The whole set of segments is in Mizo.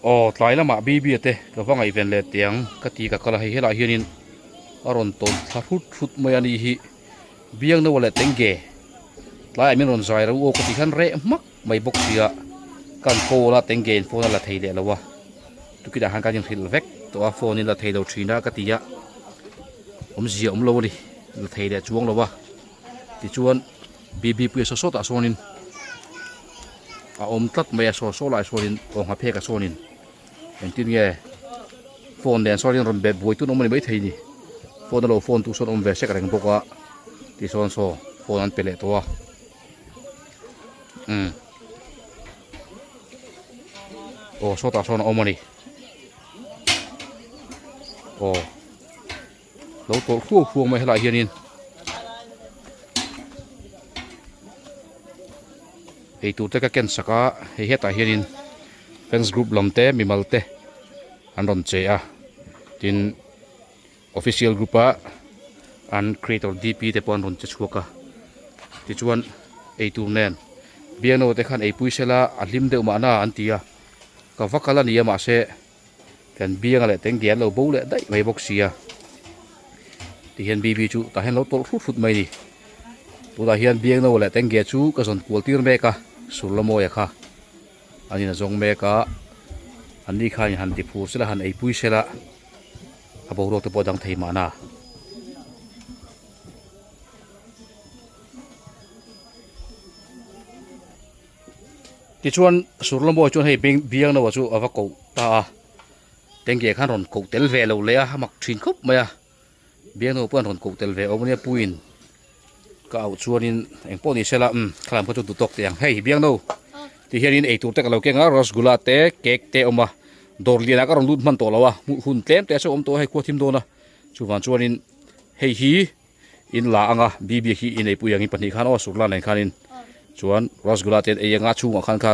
Aw tlai lamah BB a te ka va ngaihven leh teh ang ka ti ka kal a hei helaiah hianin a rawn tawlh thla hrut hrut mai a ni hi Biangnoa leh Tengge tlaiah min rawn zai ro aw ka tih khan reh hmak mai bawk sia kan call a Tengge in phone a la thei leh lo a tukinah khan kan inhrilh vek tawh a phone in la thei lo thin a ka ti a awmzia awm lo a ni la thei leh chuang lo a tichuan BB puia saw sawtah sawnin a awm tlat mai a saw saw lai sawnin aw nghaphek a sawnin engtin nge phone nen sawn rawn be buai tun awm a ni maithei ni phone a lo phone tu sawn awm ve sek reng bawk a tisawn saw phone an pe leh tawh a umm aw sawtah sawn a awm a ni aw. Lo tawlh hruau hruau mai helaiah hianin eitur te ka ken sak a hei hetah hianin fans group lam te mimal te an rawn che a tin official group a an creator D_P te pawh an rawn che chhuak a tichuan eitur nen biangno te khan eipui sela a hlim deuh mahna an ti a ka va kal a ni a mahse. Kan bianga leh tengge an lo bo leh daih mai bawk sia tihian BB chu tah hian lo tawlh hrut hrut mai a ni tunah hian biangno leh tengge chu ka zawn kual tir mek a Surlamawia kha an in a zawng mek a an ni khan han ti phur sela han eipui sela a boruak te pawh a dang thei mahna. Tichuan Surlamawi chuan hei Biangnoa chu a va koh ta a, Tengge khan rawn koh tel ve lo leh a, a mak thin khawp mai a, Biangnoa pawh an rawn koh tel ve awm ania puiin ka auh chuanin eng pawh ni sela umm khalam kha chu duh tawk teh ang hei Biangno ti hianin eitur te ka lo keng a rasgula te cake te a awm a dawr lianah ka rawn lut hman tawh lo a hmuh hun tlem te chu a awm tawh a hei khua thim dawn a chuvang chuanin hei hi. In la anga bibi khi in eipui angin pahnih khan aw surla nen khanin chuan rasgula te an ei anga chhungah khan kha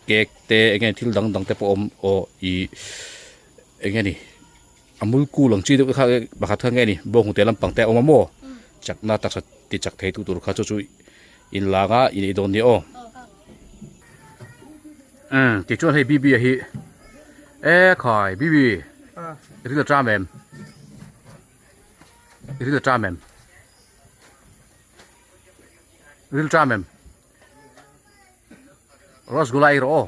cake te eng nge thil dang dang te pawh a awm aw ih eng nge ni amul cool ang chi deuh te kha pakhat kha nge ni bawnghnute lampang te a awm a maw chakna taksa ti chak thei tu tur kha chu chu in la anga in ei dawn nia aw umm tichuan hei bibi a hi e khai bibi ril a ṭam em. Ril ṭam em? Ril ṭam em? Rasgula ei rawh aw.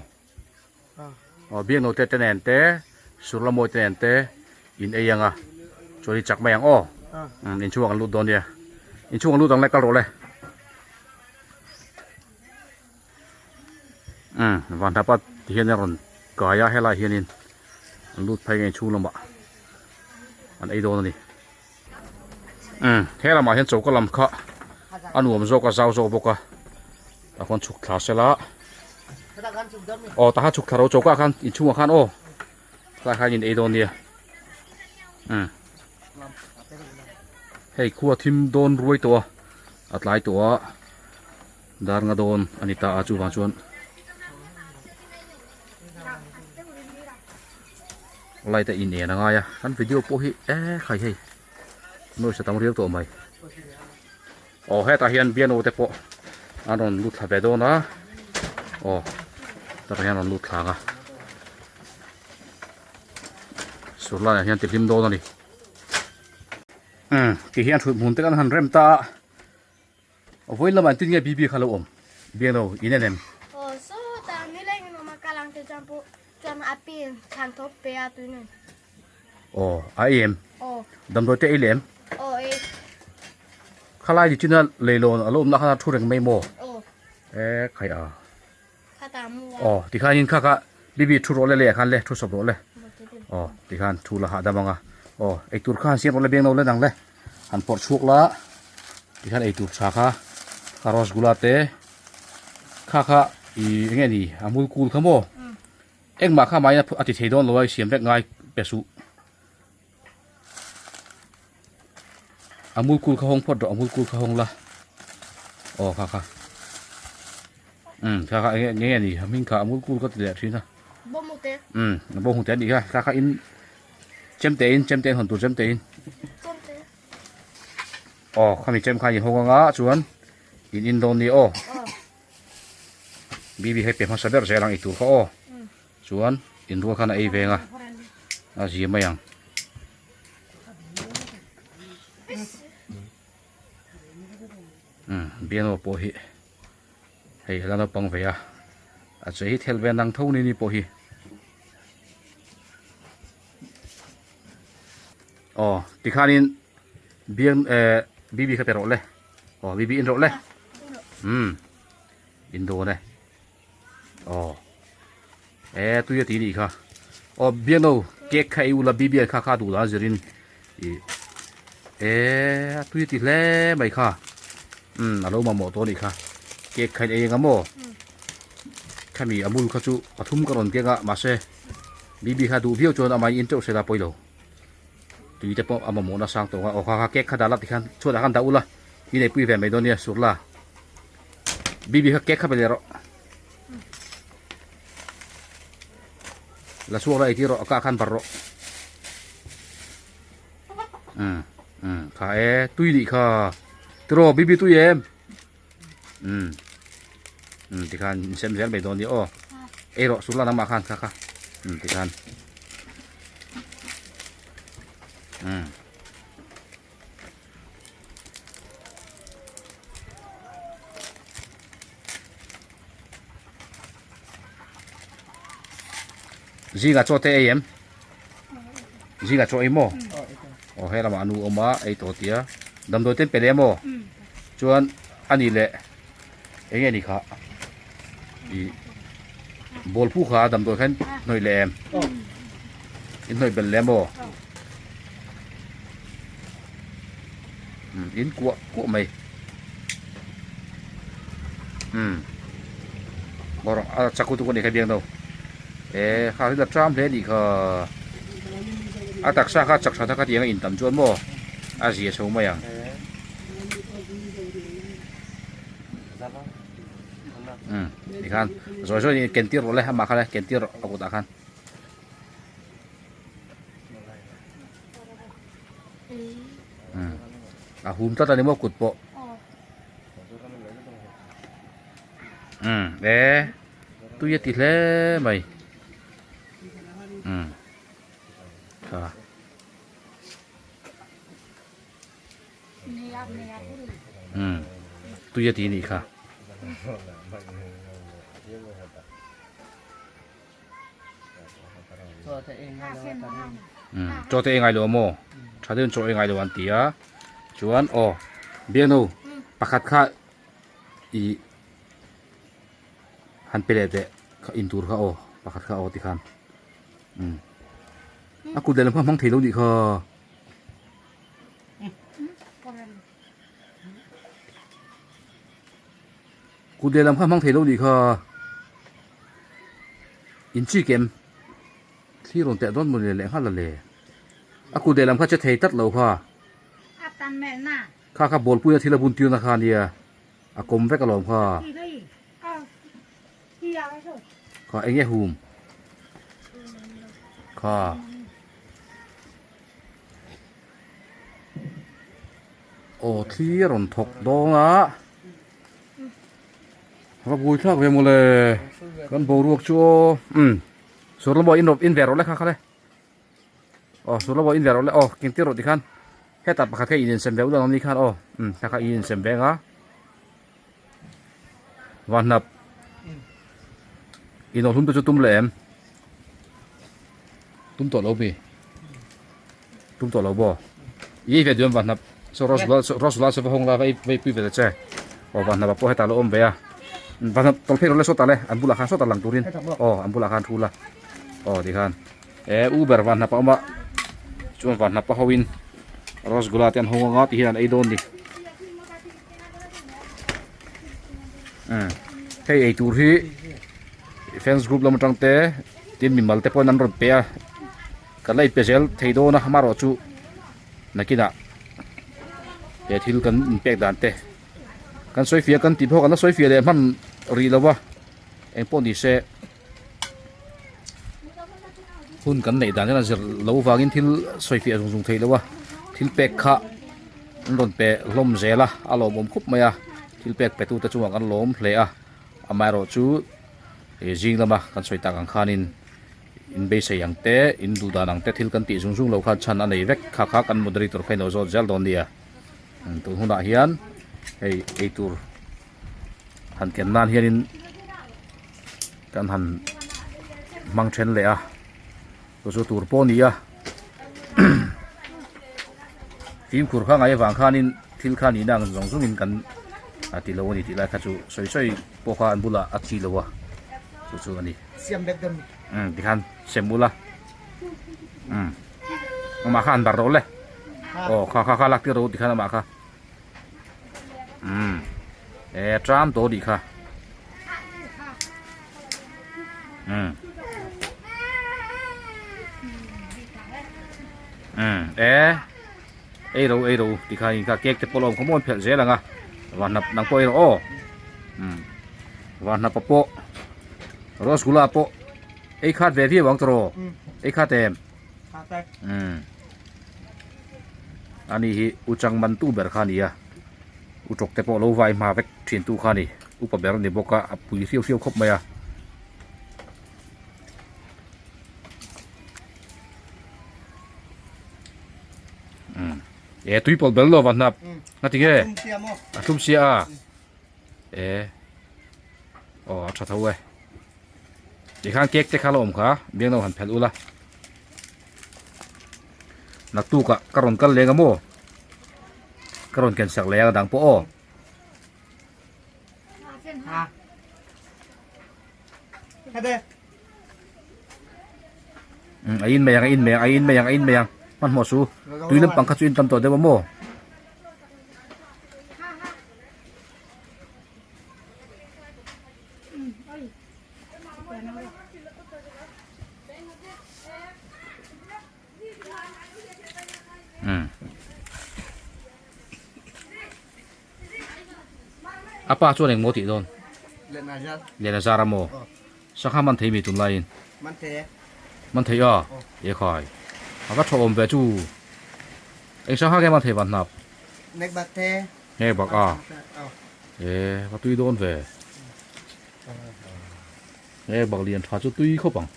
Aw biakno te te nen te Surlamawi te nen te in ei anga chuan i chak mai ang aw. Umm inchhungah kan lut dawn nia. Inchhungah lut ang le kal rawh le. Umm vanhnapa ti hian a rawn kai a helaiah hianin an lut phei ngei chhung lamah an ei dawn a ni umm he lamah hian choka lam kha a nuam zawk a zau zawk bawk a tah khuan chhuk thla sela aw tah khan chhuk thla ro choka ah khan inchhungah khan aw tlaiah khan in ei dawn nia umm hei khua thim dawn ruai tawh a a tlai tawh a. Dar nga dawn a ni ta a chuvang chuan light a in en a ngai a kan video pawh hi e khai hei noise a tam riau tawh mai aw hetah hian piano te pawh an rawn lut thla ve dawn a aw hetah hian an rawn lut thla ang a sur laiah hian ti hlim dawn a ni umm ti hian thut hmun te kan han rem ta a. Vawiin lamah engtin nge BB kha lo awm? Biangno, in en em? Aw, sawtah nileng in awm a, ka lang te chuan pawh chuan a pin thlan tho pe a tui nen. Aw, a ei em? Aw. Damdawi te ei leh em? Aw, ei. Khalai ni china leilawn a lo awmna khan a thu reng mai maw? Aw. E, khai a. Kha ta mu a. Aw, tikhanin kha kha BB thu rawh le leiah khan le, thu sawp rawh le. Aw, tikhan thu la hahdam ang a. Aw, eitur kha han siam rawh le Biangno le nang le. Han pawrh chhuak la tikhan eitur tha kha kha rasgula te kha kha ih eng nge ni a hmul kul kha maw engmah kha mahni a ti thei dawn lo a i siam vek ngai pe suh a hmul kul kha hawng phawt rawh a hmul kul kha hawng la aw kha kha um kha kha eng nge ni a hming kha a hmul kul ka ti leh thin a um bawnghnute a nih kha kha kha in. Chemte in chemte in hawn tur chemte in aw khami chem khan in hawng anga chuan in in dawn ni aw bibi hei pe hmasa ber zel ang ei tur kha aw chuan In rual khan a ei veng a a zia mai ang. Umm biangnaw pawh hi hei a la naupang ve a a che hi thel ve nang tho ni ni pawh hi. Aw tikhanin biang eh bibi kha pe rawh le aw bibi in rawh le umm in dawn e aw e tui a ti nih kha aw biangno cake kha ei ula bibi kha kha duh la zirin ih e a tui a ti hle mai kha umm a lo mamawh tawh a nih kha cake kha in ei eng a maw khami a mul kha chu pathum ka rawn keng a mahse. Bibi kha duh viau chuan amah in teuh sela pawi lo. Tui te pawh a mamawh na sang tawng a, aw kha kha cake kha dah la tikhan chhuat ah khan dah ula i nei pui ve mai dawn nia sur la. Bibi kha cake kha pe leh rawh. La chhuak la ei tir rawh a kah khan bar rawh. Um um kha e tui nih kha tiraw Bibi tui em? Um um tikhan in sem zel mai dawn nia aw ei rawh sur la nangmah khan kha kha um tikhan um zingah chaw te ei em zingah chaw ei maw aw he lamah a nu awm a ei tawh tia damdawi te an pe leh maw chuan a nih leh eng nge ni kha ih ball pu kha damdawi khan hnawih leh em in hnawih belh leh maw umm in kuah kuah mai umm bawrh a chak lutuk a nih kha biang no e kha hi la tram hle a nih kha a taksa kha chak tha tak a tiang a intam chuan maw a zia chho mai ang. Umm tikhan zawi zawi in ken tir rawh le amah kha le ken tir rawh a kutah khan. Umm a hum tlat a ni maw kut pawh umm e tui a ti hle mai umm tha. Umm tui a ti a nih kha. Chaw te ei ngai lo a maw tha deuhin chaw ei ngai lo an ti a chuan aw biaknu pakhat kha ih han pe leh teh kha in tur kha aw pakhat kha aw tikhan umm a kut lehlam kha a hmang thei lo nih kha. Kut lehlam kha hmang thei lo nih kha in chi kem thli rawn teh dawn mawni leh nghal ale a kut lehlam kha che thei tlat lo kha kha kha ball puina thil a bun tirna kha ania a kawm vek alawm kha kha eng nge hum kha. Aw thli a rawn thawk dawng a va bui thlak ve mawle kan boruak chu aw umm sur lama in in ve rawh le kha kha le aw sur lama in ve rawh le aw kin tir rawh tikhan hetah pakhat kha in insem ve ulh ang ni khan aw umm hna kha in insem ve ang a vanhnap inawhhlum te chu tum leh em. Tum tawh lo mi tum tawh lo maw i ei ve duh em vanhnap saw rasgula rasgula saw va hawng la va ei va ei pui ve ta che aw vanhnap ah pawh hetah lo awm ve a vanhnap tawlh phei rawh le sawtah le an bulah khan sawtah lang turin aw an bulah khan thu la aw tikhan e u ber vanhnap a awm a chuan vanhnap a ho in rasgula te an hawng anga ti hian an ei dawn ni umm hei ei tur hi fans group lam atang te tin mimal te pawhin an rawn pe a kan la inpe zel thei dawn a amaherawh chu nakinah he thil kan inpek dan te kan sawi fiah kan tih phawk an la sawi fiah leh hman rih lo va engpawh ni se hun kan neih dan hian a zir loh vangin thil sawi fiah zung zung theih loh a thil pek kha an rawn pe hlawm zel a a lawmawm khawp mai a thil pek pe tute chungah kan lawm hle a. Amaherawh chu ih zing lama kan sawi tak ang khanin In beisei ang te, in duh dan ang te thil kan tih zung zung lo khan chhan a nei vek kha kha kan moderator kha in lo zawt zel dawn nia. Tun hunah hian hei eitur han ken nan hianin kan han hmang then leh a chu chu tur pawh a ni a fimkhur kha ngai avang khanin thil kha nihna ang zawng zawngin kan a ti lo a ni tih lai kha chu sawi sawi pawh kha an bulah a thi lo a chu chu a ni. Siam vek dawn mi. Umm tikhan sem ula umm amah kha an bar rawh le aw kha kha kha lak tir rawh u tikhan amah kha. Umm e tram tawh anih kha umm umm e ei ro ei ro tikhan in kha cake te pawh a lo awm kha maw an phelh zel ang a vanhnap nang pawh ei rawh aw umm vanhnapa pawh rasgula pawh ei khat ve viau ang tawh ei khat em. Umm ani hi u chang man tu ber kha a ni a u tawk te pawh lo vai hma vek thin tu kha a ni upa ber a ni bawk a a pui hriau hriau khawp mai a. Umm e tui pawlh bel lo va hnap nga ti nge a thlum sia a e aw a tha tho e. Tikhan cake te kha la awm kha biang lo han phelh ula naktuk ah ka rawn kal leng a maw ka rawn ken sak leh ang dang pawh aw. A in mai ang a in mai ang a in mai ang a in mai ang hmanhmawh su tui lampang kha chu in tam tawh deuh a maw. A pa chuan engmaw tih dawn? Lehna zar a maw? Sangha man thei mi tunlaiin? Man thei a? E khai. A va tha awm ve chu. Eng sangha nge man thei van hnap? Nge bak a? E va tui dawn ve. Nge bak lian tha chu tui khawp ang.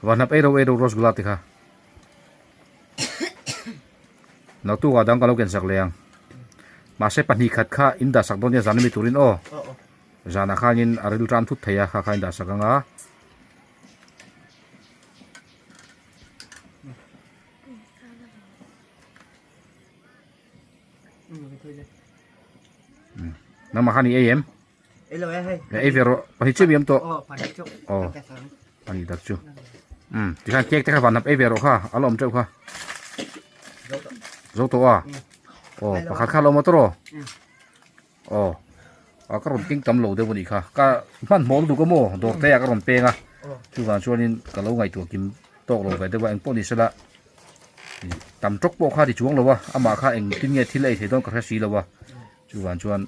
Vanhnap ei ro ei ro rasgula te kha. Naktuk ah dang ka lo ken sak leh ang. Mahse pahnih khat kha in dah sak dawn nia zan ami turin aw. Zanah khanin a ril ram thut thei a kha kha in dah sak ang a. Nangmah khan i ei em? Ei lo e hei. Ei ve rawh. Pahnih chiah mi awm tawh. Aw pahnih chu. Aw. Pahnih dak chu. Um, tikhan cake te kha van hnap ei ve rawh kha, a la awm teuh kha. Zo tawh a. Aw, pakhat kha a la awm a tawh rawh. Aw. A ka rawn keng tam lo deuh a nih kha. Ka hmanhmawh lutuk a maw dawr te ah ka rawn peng a. Chuvang chuanin ka lo ngaihtuah kim tawk lo ve deuh a, engpawh ni sela tam tawk pawh kha ti chuang lo a, amah kha engtin nge thil a ei thei dawn ka hre si lo a. Chuvang chuan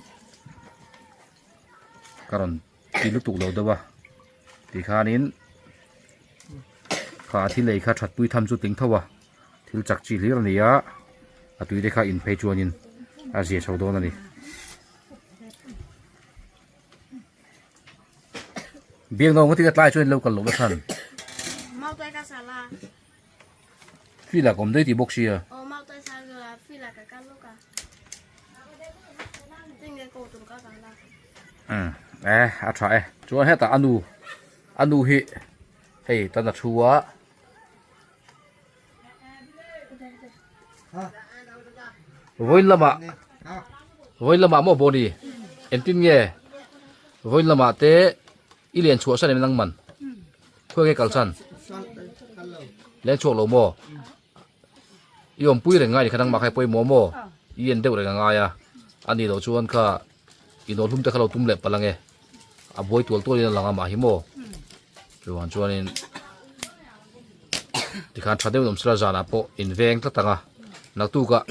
ka rawn ti lutuk lo deuh a tikhanin kha thil ei kha thatpui tham chu tling tho a thil chak chi hlir a ni a a tui te kha in phei chuanin a zia chho dawn a ni. Biakno ngawt hi ka tlai chuan in lo kal loh na chhan. Fila ka awm daih tih bawk sia. Umm e a tha e chuan hetah a nu a nu hi hei tan a thu a. Vawiin lamah vawiin lamah maw Bawni engtin nge vawiin lamah te i lian chhuah san em nang man khawi nge kal san leng chhuak lo maw i awmpui reng ngai ni kha nangmah kha i pawimawh maw i en deuh reng a ngai a a nih loh chuan kha i nawhlum te kha lo tum leh palh ange a buai tual tual in a lang a mah hi maw chuan chuanin tikhan tha deuh in awm sela zanah pawh in veng tlat ang a naktukah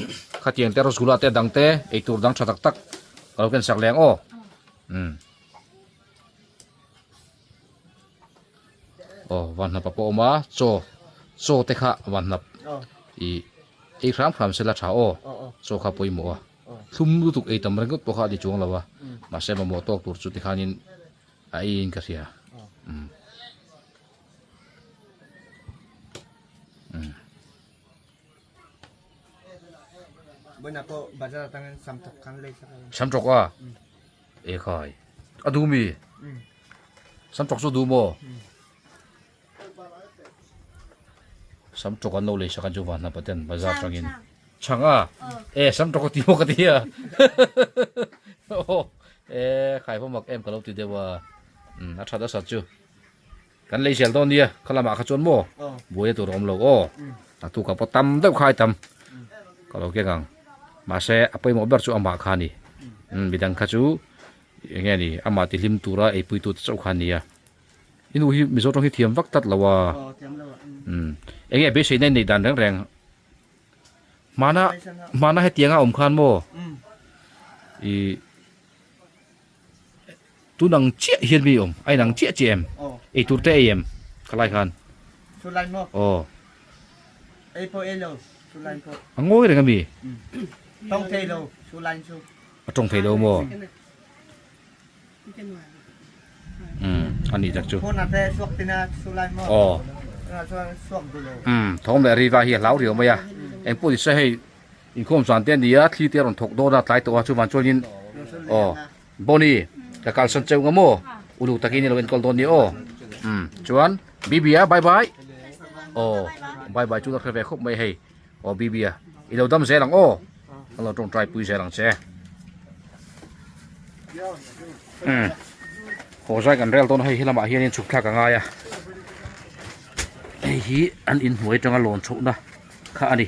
khatiang te rasgula te dang te eitur dang tha tak tak ka lo ken sak leh ang aw umm. Aw vanhnap a pawh awm a chaw chaw te kha vanhnap. Ih ei hram hram sela tha aw chaw kha pawimawh a thlum lutuk ei tam ringawt pawh kha a ti chuang lo a mahse mamawh tawk tur chu tikhanin a ei in ka hria umm. Samtawk a ekhai a duh mi samtawk chu a duh maw? Sam tawk an lo lei sak a chu van hnapa ten bazar tangin chhang a e sam tawk a ti maw ka ti a aw e khai pawh mak em ka lo ti deuh a um a that a sat chu kan lei zel dawn nia kha lamah kha chuan maw buaina tur a awm lo aw a tukah pawh tam deuh kha ai tam ka lo keng ang mahse a pawimawh ber chu amah kha a ni um midang kha chu eng nge ni amah tihlim tura eipui tu te chauh kha a ni a. I nu hi Mizo tawng hi thiam vak tlat lo a. Umm eng nge beiseina i neih dan reng reng. Hmana hmana hetianga awm khan maw i tun ang chiah hian mi awm a inang chiah chiah em ei tur te ei em khalai khan aw a ngawi reng ami a tawng thei lo maw. Ani tak chu. Aw. Um thawm leh riva hi a hlau riau mai a. Eng pawh ni se hei inkhawm zan te a ni a thli te a rawn thawk dawn a tlai tawh a chuvan chuanin aw Bonnie ka kalsan cheu nga maw uluk takin i lo enkawl dawn nia aw. Um chuan Bibi a bye bye. Aw bye bye chu la hre ve khawp mai hei. Aw Bibi a i lo dam zel ang aw. Ka lo tawngtai pui zel ang che. Umm haw zai kan rel dawn a hei helamah hianin chhuk thlak a ngai a hei hi an inhnuai atanga lawn chhohna kha a ni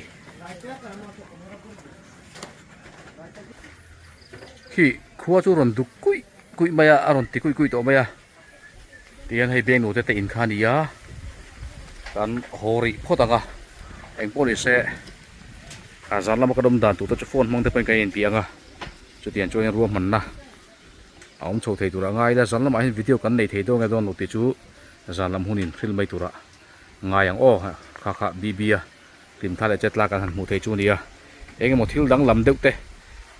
khi khua chu rawn duk kuih kuih mai a a rawn ti kuih kuih tawh mai a tihian hei bank nu te te in kha a ni a kan haw rih phawt ang a engpawh ni se a zan lama ka dawm dan tur te chu phone hmang te pawhin ka inti ang a chutiang chuan ruahmanna a awm chho thei tur a ngai ila zan lamah hian video kan nei thei dawn nge dawn lo tih chu zan lam hunin hril mai tura ngai ang aw kha kha B B a hlimthla leh chetla kan han hmuh thei chu a ni a eng emaw thil danglam deuh te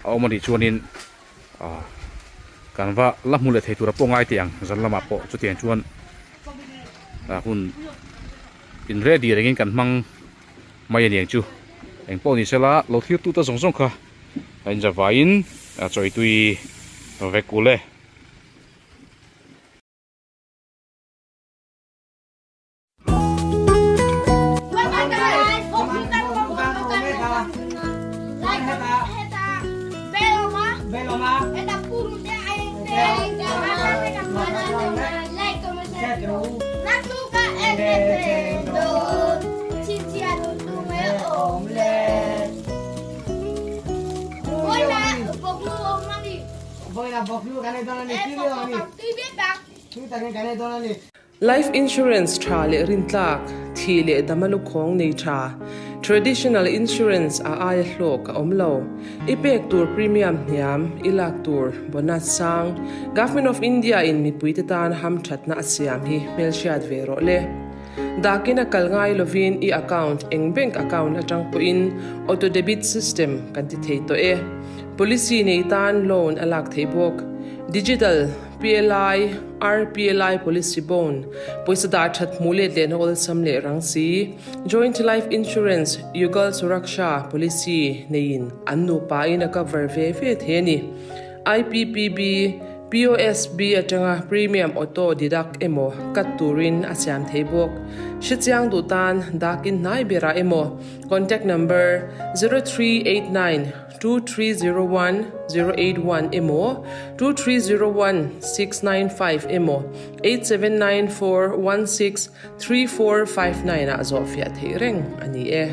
a awm a nih chuanin ah kan va la hmu leh thei tura pawh ngai teh ang zan lamah pawh chutiang chuan ah hun in ready rengin kan hmang mai a ni ang chu engpawh ni sela lo thlir tu ta zawng zawng kha a inzavaiin a chawitui vek ul e. Life insurance tha leh rintlak, thih leh dama lukhawng nei tha, traditional insurance a aia hlawk a awm lo. I pek tur premium hniam, i lak tur bonus sang, Government of India in mipuite tan hamthatna a siam hi hmelhriat ve rawh le. Dakin a kal ngai lovin i account eng bank account atang pawhin auto debit system kan ti thei tawh e. Policy nei tan loan a lak theih bawk. Digital PLI, RPLI policy bond, pawisa dah that hmuh let lehna awlsam leh rang si, Joint Life Insurance, Yugal Suraksha policy neiin an nupa in a cover ve ve thei a ni. IPPB, POSB atanga premium auto deduct emaw cut turin a siam thei bawk. Hrechiang duh tan dakin hnai berah emaw contact number 0389 2301 081 emaw 2301 695 emaw 8794 16 3459 ah zawhfiah theih reng a ni e.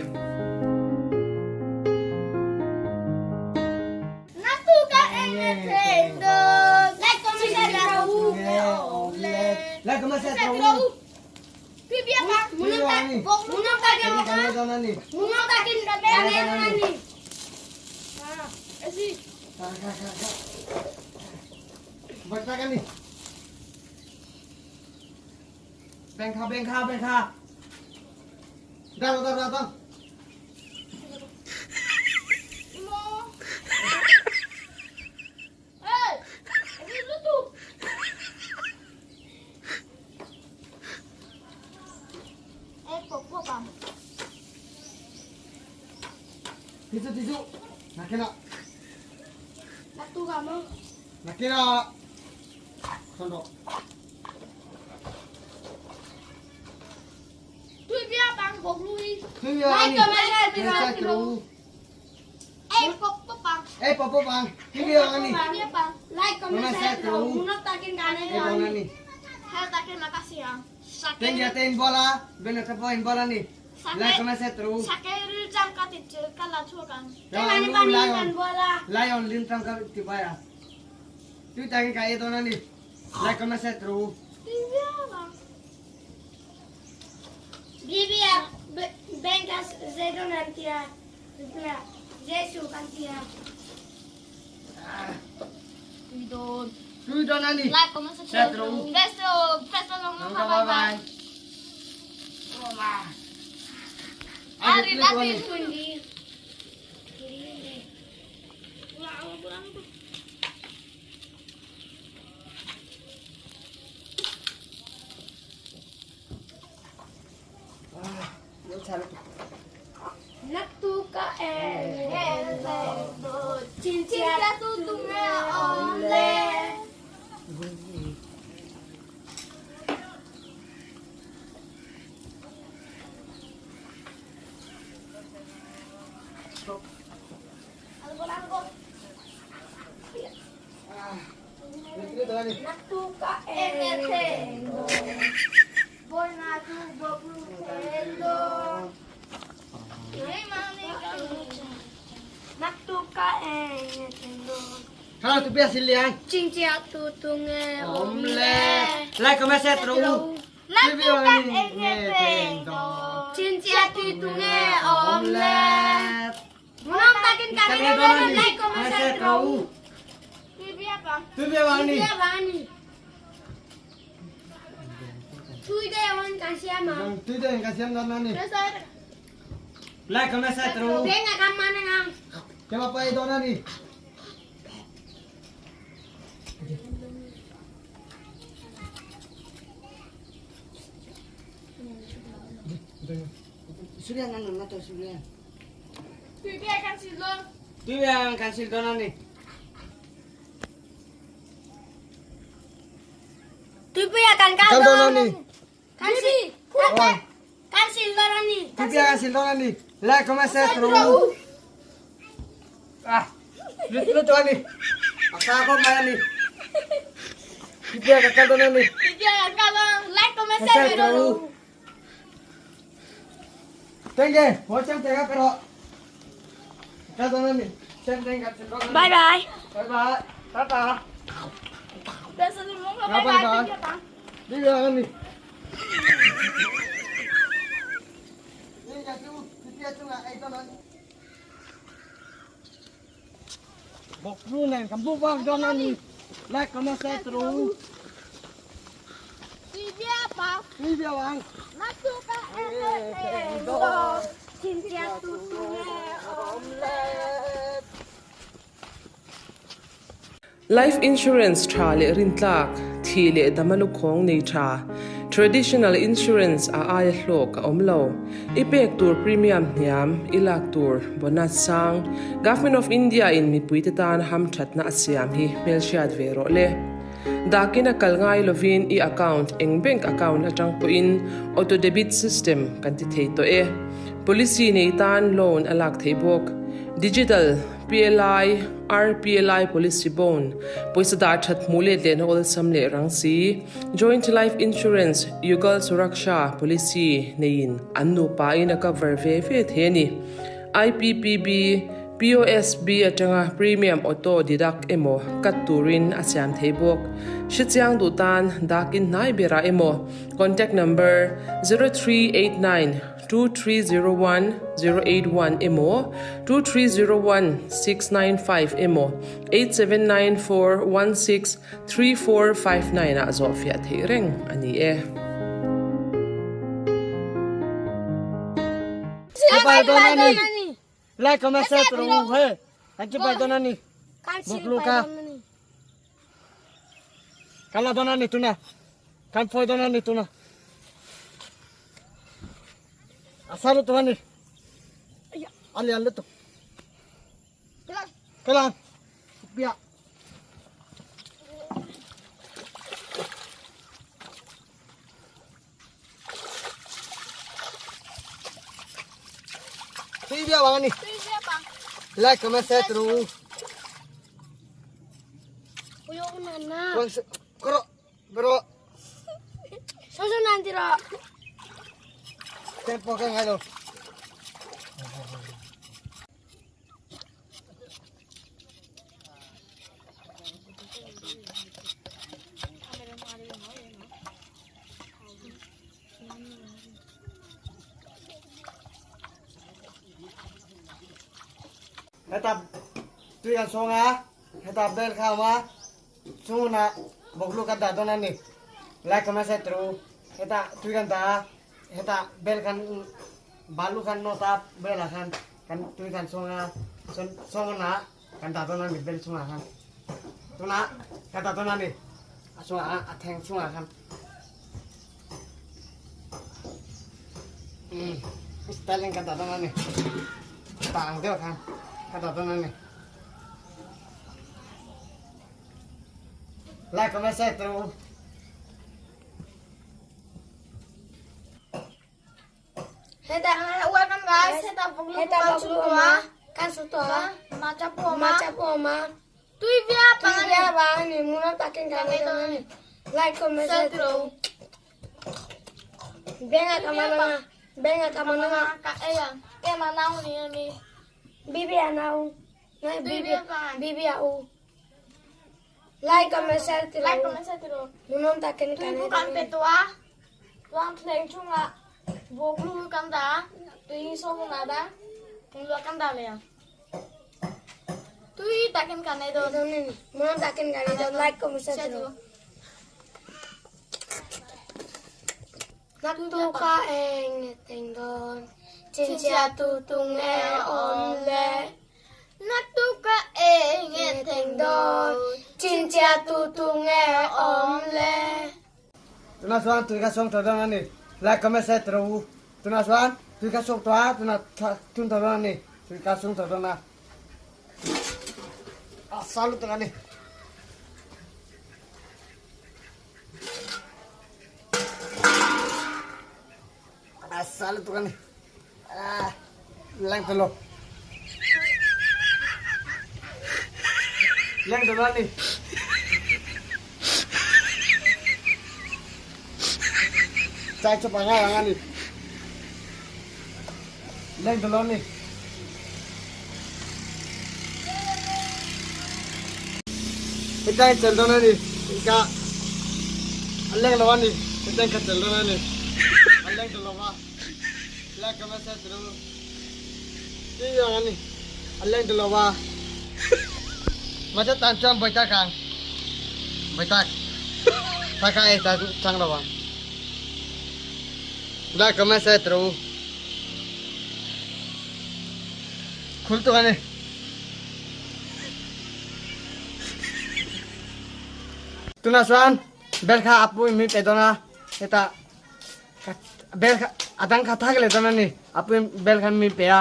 Life insurance tha leh rintlak, thih leh dama lukhawng nei tha, traditional insurance a aia hlawk a awm lo. I pek tur premium hniam, i lak tur bonus sang, Government of India in mipuite tan hamthatna a siam hi hmelhriat ve rawh le. Dakin a kal ngai lovin i account eng bank account atang pawhin auto debit system kan ti thei tawh e. Policy nei tan loan a lak theih bawk. Digital PLI, RPLI policy bond, pawisa dah that hmuh let lehna awlsam leh rang si, Joint Life Insurance, Yugal Suraksha policy neiin an nupa in a cover ve ve thei a ni. IPPB, POSB atanga premium auto deduct emaw cut turin a siam thei bawk. Hrechiang duh tan dakin hnai berah emaw contact number 0389 2301 081 emaw 2301 695 emaw 8794 16 3459 ah zawhfiah theih reng a ni e. Like comment share ru he thank you pai donani boklu ka kala donani tuna kan foi donani tuna. sa lutuk a ni. A lian lutuk. Kala. Bia. Tui bia bang ani. Tui bia bang. Like comment share tru. Uyo na na. Kro bro. So so nan tiro. Tempo ka ngai lo. Heta tui kan sawng a, heta bel kha a awm a, chhunah bawklu kan dah dawn a ni. Like comment share tur u. Heta tui kan dah a, heta bel kan balu kan nawt a belah khan kan tui kan sawng a, chuan sawng ah kan dah dawn a ni bel chungah khan. Tunah kan dah dawn a ni a chungah khan a thleng chungah khan. Style in kan dah dawn a ni tah ang deuh khan kan dah dawn a ni. Like comment share tur u. Heta welcome guys. Heta buklu Heta kan buklu su awm a, to kan su tawh a, macha pawh awm a. macha pawh awm a, Tui via tui pang via vang a ni, hmunah takin kan ei dawn a ni. Like comment share tur u. Benga ka man anga, benga ka man anga, Ka ei ang. Ke ma nau ni ami. Bibi a nau, nai Tui Bibi via pang. Bibi a u. Like comment share tur Like u. comment share tur u. Hmunawm takin Tui kan bu ei kan dawn a pe ni. to a. Tuang thleng chungah vawklu kan dah a. Tui so hun ah dah. Lua kan dah leh ang. Tui takin kan ei dawn. Dawn a ni. Hmunawm takin kan ei dawn. Like comment share tur u. Naktuk a eng nge teng dawn. Chinchia tu tu nge awm le. Naktuk a eng nge teng dawn. Chinchia tu tu nge awm le. Tunah chuan tui kha sawng tawh dawn a ni. Like comment share tawh rawh u. Tunah chuan tui kha sawng tawh a, tunah thun tawh dawn a ni. Tui kha sawng tawh dawn a. A sa lutuk a ni. A sa lutuk a ni. Ah, leng tawh lo. Leng tawh lo a ni. Chai chawp a ngai ang a ni. Leng tawh lo a ni. Hetlai chelh dawn a ni. Ka a leng lo a ni. Hetlai ka chelh dawn a ni. A leng tawh lo va. Like comment share tawh lo. Ti ang a ni. A leng tawh lo va. Mahse tan chuan bawi tak ang. Bawi tak. Thla kha ei chang lo ang. Like comment share tawh lo. Khul tuk a ni. Tunah chuan bel kha a pu in min pe dawn a, hetah bel kha a dang kha thak leh dawn a ni. A pu in bel kha min pe a,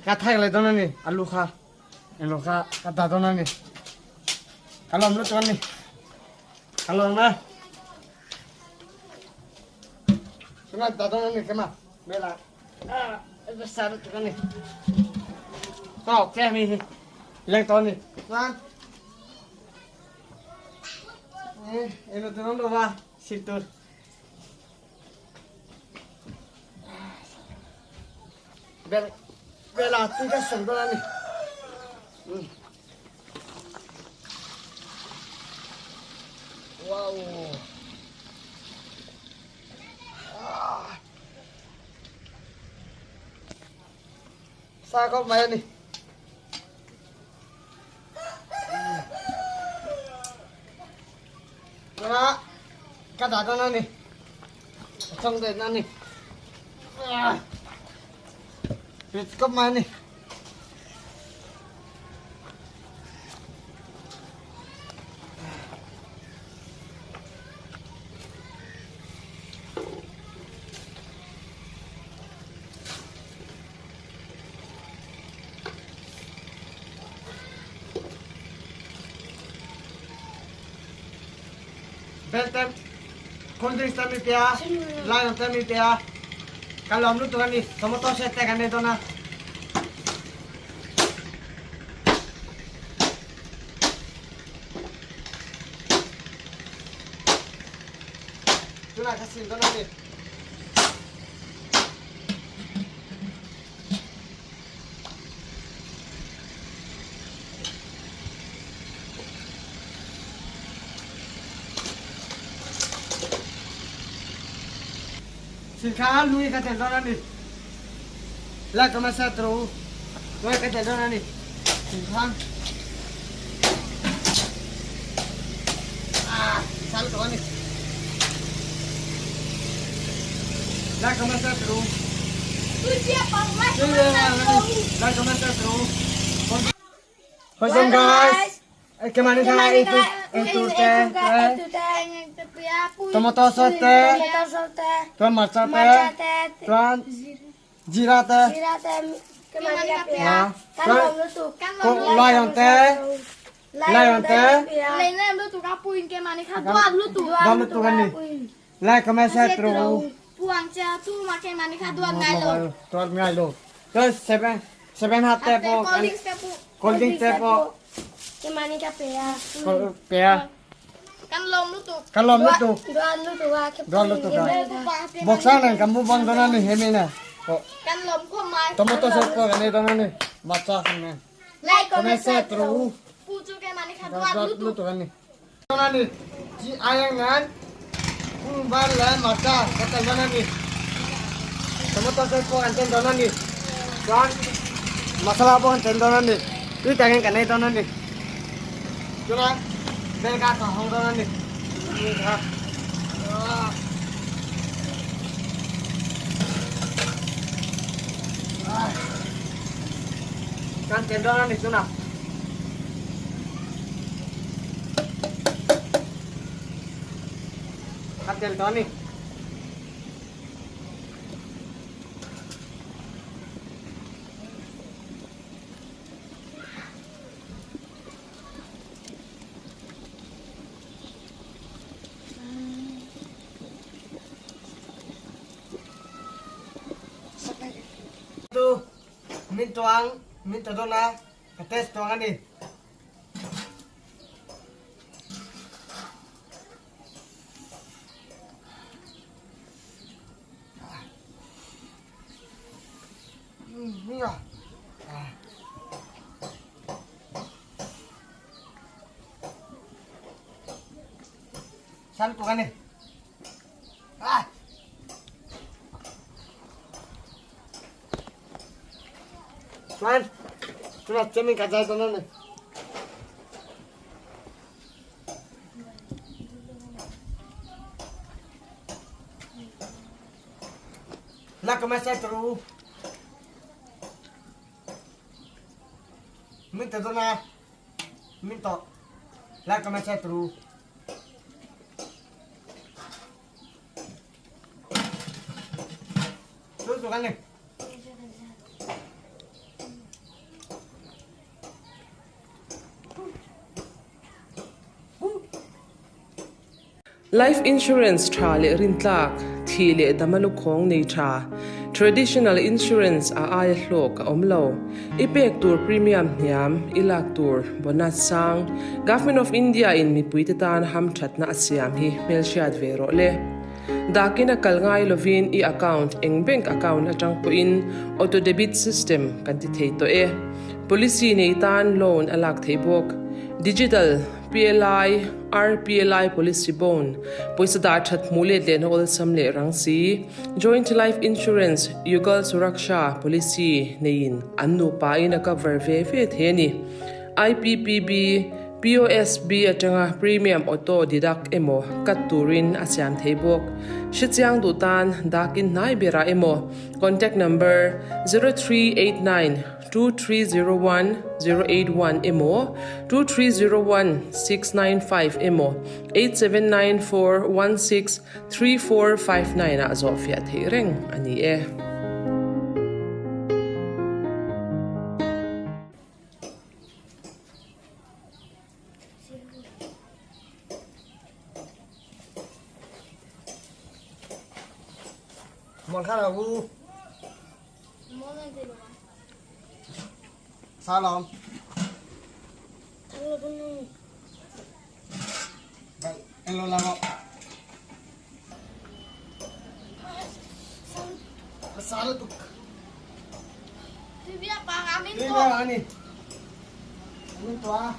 ka thak leh dawn a ni alu kha englo kha ka dah dawn a ni. Ka lawm lutuk a ni. Ka lawm e. Tunah dah dawn a ni kema bel ah. Sa lutuk a ni. Tawk che mi hi. Leng tawh a ni. Chuan eng tur awm lo va sil tur. Bel bela tui ka sawm dawn a ni. Wow. Sa khawp mai a ni. Tuna ka dah dawn a ni. Ka chawng daih a ni. Rit khawp mai a ni. Bel te cold drinks te mi pe a lion te mi pe a kan lawm lutuk a ni tomato set te kan nei dawn a. Tunah ka sim dawn a ni. Silkha lui ka tel dawn a ni. Like comment share tawh u. Lui ka tel dawn a ni. Silkha. Ah, sal tawh a ni. Like comment share tawh u. Like comment share tawh u. What's up guys? Kemani kha ei tur ei tur te tomato sauce te chuan marcha te chuan jeera te chuan lion te lion te duat lutuk ani like comment share turu duat ngai lo chuan seven seven up te pawh cold drink te pawh Kemani ka pe a. Pe a. Kan lawm lutuk. Kan lawm lutuk. Duan lutuk a. Duan lutuk a. Boxa nen kan mu bang dawn a ni hemi ne. Kan lawm khawp mai. Tomato sauce pawh kan ei dawn a ni. Matcha kan nen. Like comment share turu u. Pu chu kemani kha duan lutuk. Lutuk a ni. Dawn a ni. Chi aiang nen kung var leh matcha ka tel dawn a ni. Tomato sauce pawh kan tel dawn a ni. Chuan masala pawh kan tel dawn a ni. Tui takin kan ei dawn a ni. Chuan bel kha ka hawng dawn a ni. Kha. Kan tel dawn a ni tunah. Kan tel dawn a ni. Tu min tuang min ta dawn a ka test tuang a ni. Sal tu kan ni. Ah. Chuan, tunah chemin ka zai dawn a ni. La ka message tawh u. Min ta dawn a. Min tawh. La ka message tawh u. Chu chu kan ni. Life insurance tha leh rintlak, thih leh dama lukhawng nei tha, traditional insurance a aia hlawk a awm lo. I pek tur premium hniam, i lak tur bonus sang, Government of India in mipuite tan hamthatna a siam hi hmelhriat ve rawh le. Dakin a kal ngai lovin i account eng bank account atang pawhin auto debit system kan ti thei tawh e. Policy nei tan loan a lak theih bawk. Digital PLI, RPLI policy bond, pawisa dah that hmuh let lehna awlsam leh rang si, Joint Life Insurance, Yugal Suraksha policy neiin an nupa in a cover ve ve thei a ni. IPPB, POSB atanga premium auto deduct emaw cut turin a siam thei bawk. Hrechiang duh tan dakin hnai berah emaw contact number 0389 2301 081 emaw 2301 695 emaw 8794 16 3459 ah zawhfiah theih reng a ni e. kha lo u. Sa lawm. En lo la rawh. Sa lutuk. Tui biak ani. Amin tua.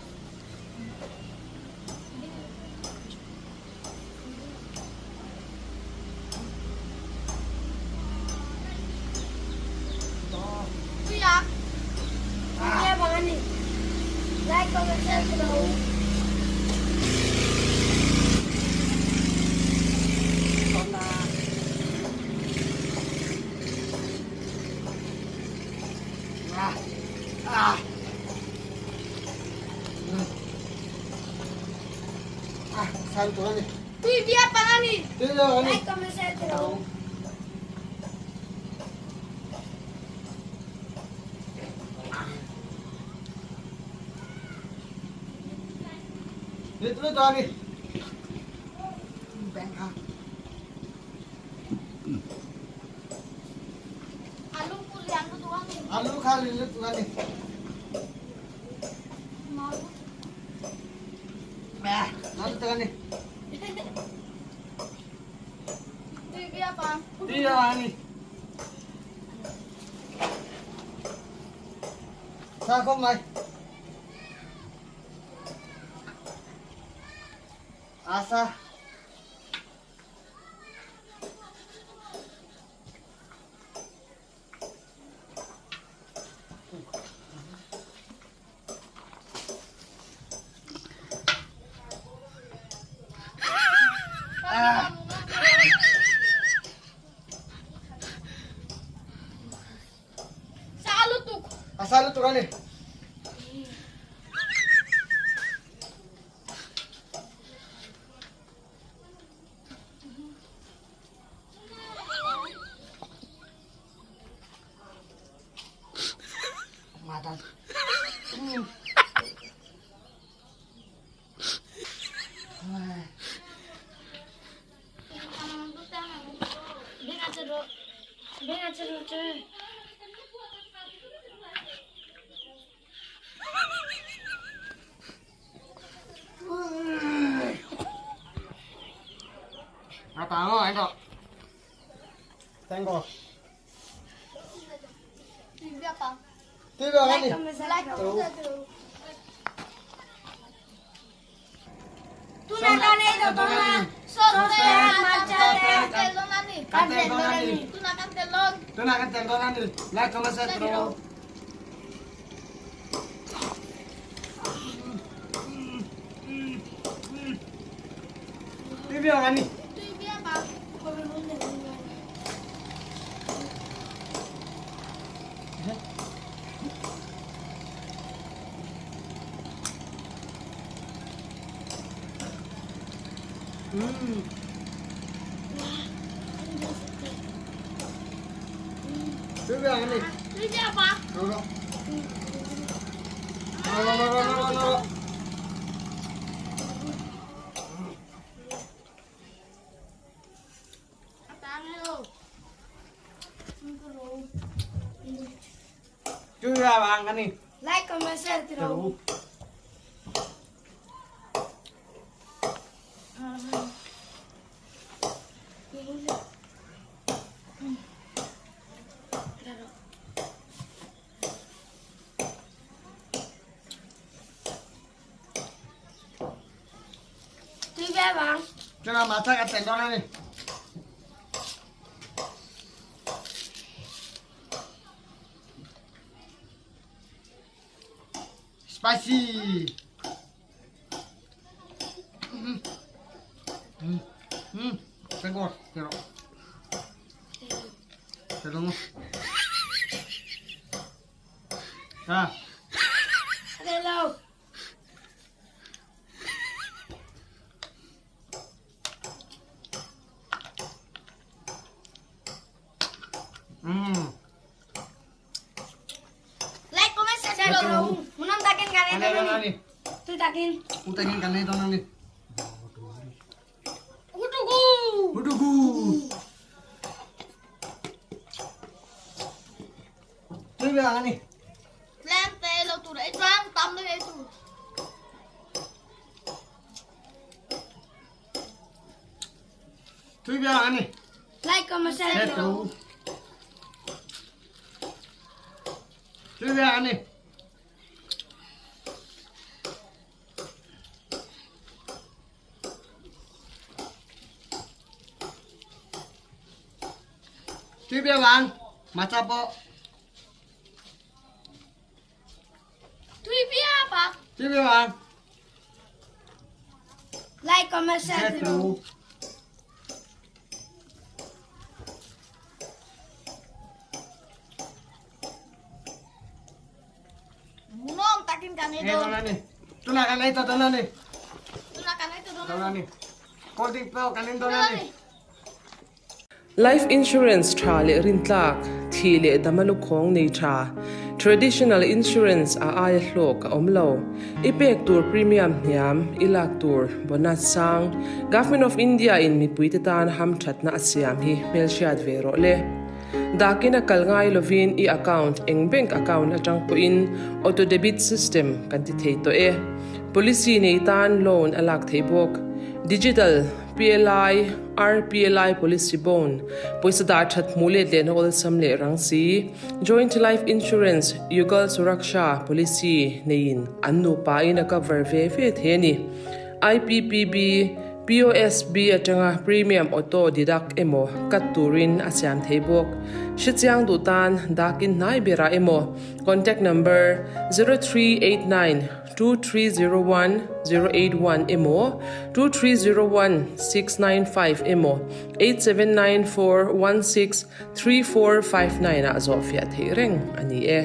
Alu kha lutuk a ni. Na lutuk a ni. Tui a ni. Sa khawp mai. Asa. A sa lutuk a ni. A tang aw anh cậu. Thank God. Tui biak a ni. Tunah kan tel dawn a ni. Like comment share tawh. Tui biak a ni. Tui biak a ni. Ro ro. Ro ro ro ro ro ro. Tui biak a ni. Like, comment, share, tiro. Tui biak bang. Chana matha ka tel dawn a ni. Spicy. Thank God. Pero. Pero mo. Ah. Hello. Like, comment, share, tiro. Munam takin kanay Kanay dawn a ni. Tui takin. Utakin kanay dawn a ni. Hutuku. Hutuku. Tui ve ang a ni. Tlem te lo tur ei chuan tam deuh ei tur. Tui ve ang a ni. Like comment share Tui. Tui ve ang a ni. Tui ve ang macha pawh. Tui bia pa. Tui ve ang. Like comment share Tui. Hmuhnawm takin kan ei dawn. Ei dawn a ni. Tunah kan ei ta dawn a ni. Tunah kan ei ta dawn a ni. Dawn a ni. Cold drink pawh kan in dawn a ni. Life insurance tha leh rintlak, thih leh dama lukhawng nei tha, traditional insurance a aia hlawk a awm lo. I pek tur premium hniam, i lak tur bonus sang, Government of India in mipuite tan hamthatna a siam hi hmelhriat ve rawh le. Dakin a kal ngai lovin i account eng bank account atang pawhin auto debit system kan ti thei tawh e. Policy nei tan loan a lak thei bawk. Digital, PLI, RPLI policy bond, pawisa dah that hmuh let lehna awlsam leh rang si, Joint Life Insurance, Yugal Suraksha policy neiin an nupa in a cover ve ve thei a ni. IPPB, POSB atanga premium auto deduct emaw cut turin a siam thei bawk. Hrechiang duh tan dakin hnai berah emaw contact number 0389 2301 081 emaw 2301 695 emaw 8794 16 3459 ah zawhfiah theih reng a ni e.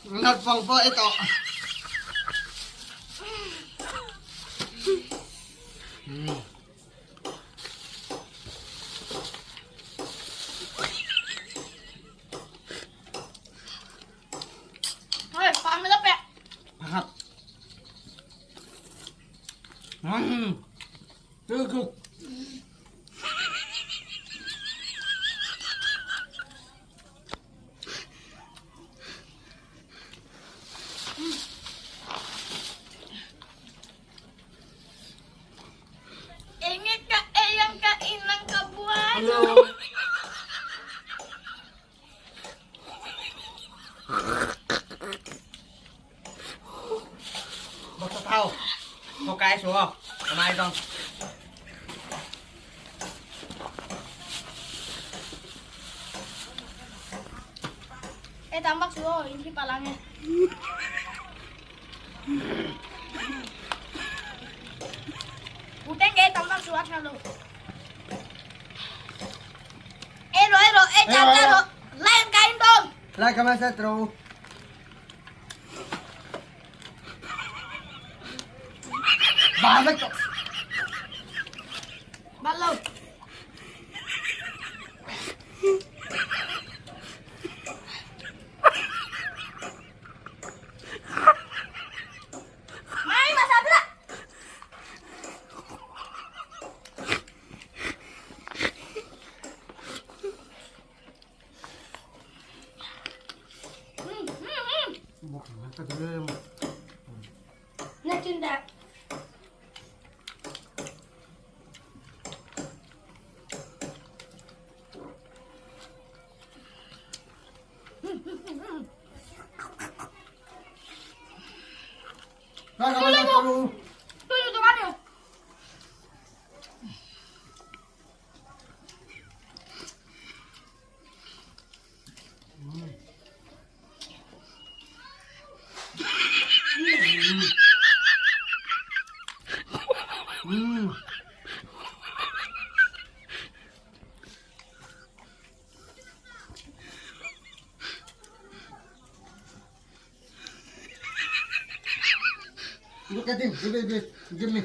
Naupang pawh i tawh. Pakhat. Tuguk. Enge ka ei ang ka inang ka buai. Hello. Bak thau. Một cái xuống không? Mai không? E tambak suo inti palangnya. Uteng e tambak suo thalo. E ro e ro e cha cha ro. Lai cái đom. Like comment share through. Ba mất cậu. Bắt lâu. Mai mà sao thế? Look at him. Give me, give me.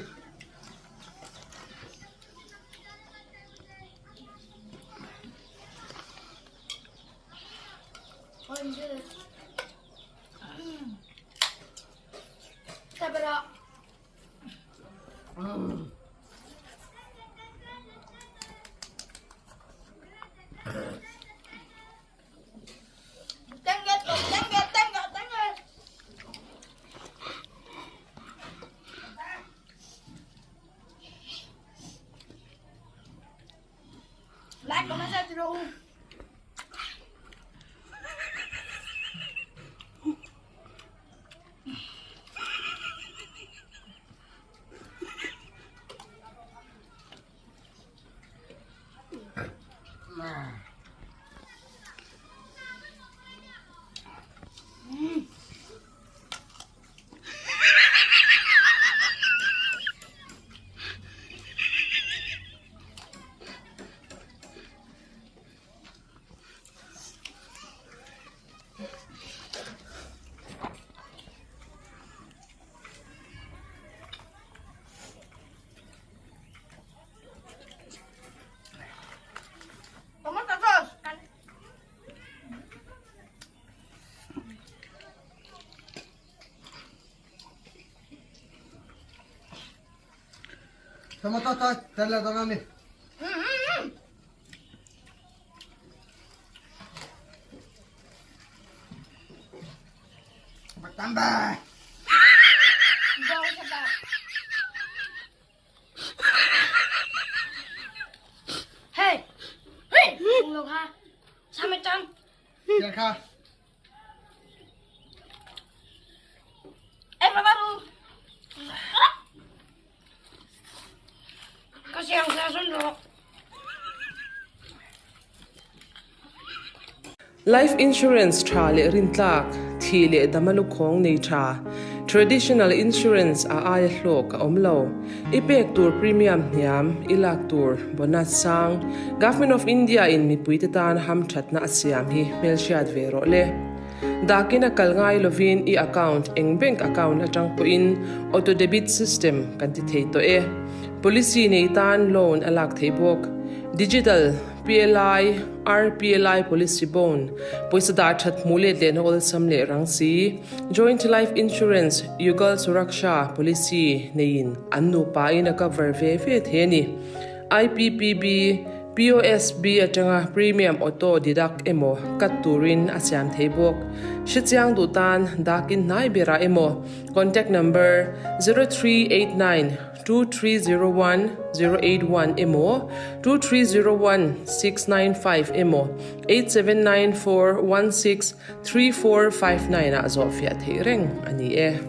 Tomato sauce, tell us on it. Matamba. Hey! Hey! Lục ha. Sao mày trăng? Dạ kha. Em vào luôn. Có xem sao xuống được. Life insurance tha leh rintlak, thih leh dama lukhawng nei tha, traditional insurance a aia hlawk a awm lo. I pek tur premium hniam, i lak tur bonus sang, Government of India in mipuite tan hamthatna a siam hi hmelhriat ve rawh le. Dakin a kal ngai lovin i account eng bank account atang pawhin auto debit system kan ti thei tawh e. Policy nei tan loan a lak theih bawk. Digital PLI, RPLI policy bond, pawisa dah that hmuh let lehna awlsam leh rang si, Joint Life Insurance, Yugal Suraksha policy neiin an nupa in a cover ve ve thei a ni. IPPB, POSB atanga premium auto deduct emaw cut turin a siam thei bawk. Hrechiang duh tan dakin hnai berah emaw contact number 0389 2301 081 emaw 2301 695 emaw 8794 16 3459 ah zawhfiah theih reng a ni e.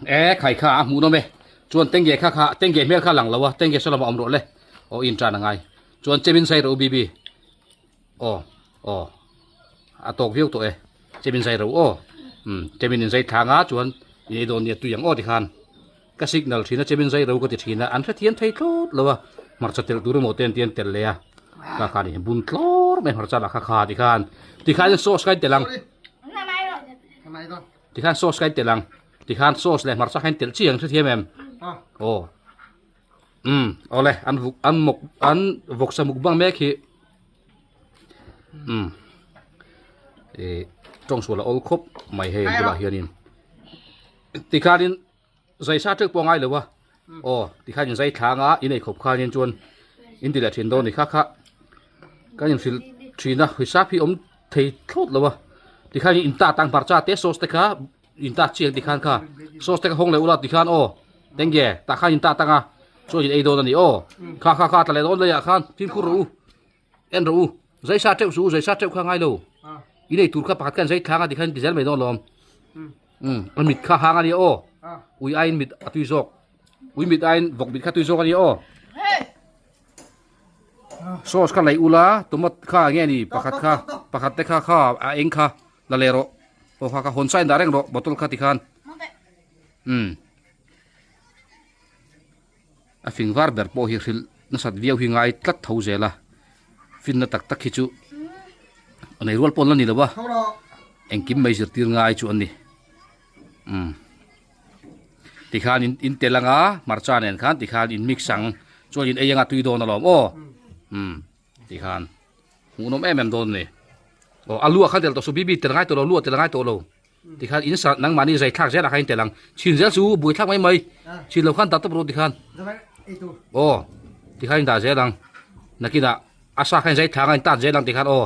E khai kha a hmuh nawm e chuan tengge kha kha tengge hmel kha lang lo a tengge saw lamah awm rawh le aw in tan a ngai chuan chemin sai rawh u bibi aw aw a tawk viau tawh e chemin zai rawh u aw umm chemin in zai thlang a chuan in ei dawn nia tui ang aw tikhan ka signal thin a chemin zai ro ka ti thin a an hrethiam thei thlawt lo a hmarcha telh tur emaw te an ti an telh leh a ka khan in bun tlawr. bawr mai hmarcha lah kha kha tikhan tikhan sauce kha in telh ang tikhan sauce kha in telh ang tikhan sauce leh hmarcha kha in telh chiang hrethiam em aw umm awle an vuk an muk an vawksa mukbang mek hi umm ih tawng sual a awl khawp mai hei bulah hianin tikhanin zai sa teuh pawh a ngai lo a aw tikhan in zai thlang a in ei khawp khanin chuan in ti leh thin dawn a ni kha kha kan inhrilh thin a hisap hi awm thei thlawt lo a tikhan in ta tang hmarcha te sauce te kha in ta chiang tikhan kha sauce te kha hawng leh ula tikhan aw tenge tah khan in ta tang a chuan in ei dawn a ni aw kha kha kha tla leh dawn laiah khan fimkhur rawh u en rawh u zai sa teuh suh u zai sa teuh kha ngai lo in ei tur kha pakhat khan zai thlang a tikhan in ti zel mai dawn lawm um a mit kha hang a nia aw ui aiin mit a tui zawk ui mit aiin vawk mit kha tui zawk a nia aw sauce kha laih ula tomat kha enge ni pakhat kha pakhat te kha kha a eng kha la leh rawh aw kha kha hawn sa in dah reng rawh bottle kha tikhan um a fing var ber pawh hi hrilh nasat viau hi ngai tlat tho zel a finna tak tak hi chu a nei rual pawn la ni lo a engkim mai zirtir ngai chu an ni um tikhan in in tel anga hmarcha nen khan tikhan in mix ang chuan in ei anga tui dawn alawm aw um tikhan hmuhnawm em em dawn a ni aw a lu ah khan tel tawh suh bibi tel ngai tawh lo lu ah tel ngai tawh lo. Tikhan in sa nangmahni zai thlak zelah khan in tel ang. Chhin zel chu buai thlak mai mai. Chhin lo khan dah tawp rawh tikhan. Aw tikhan in dah zel ang. Nakinah a sa khan in zai thlak ang in tat zel ang tikhan aw.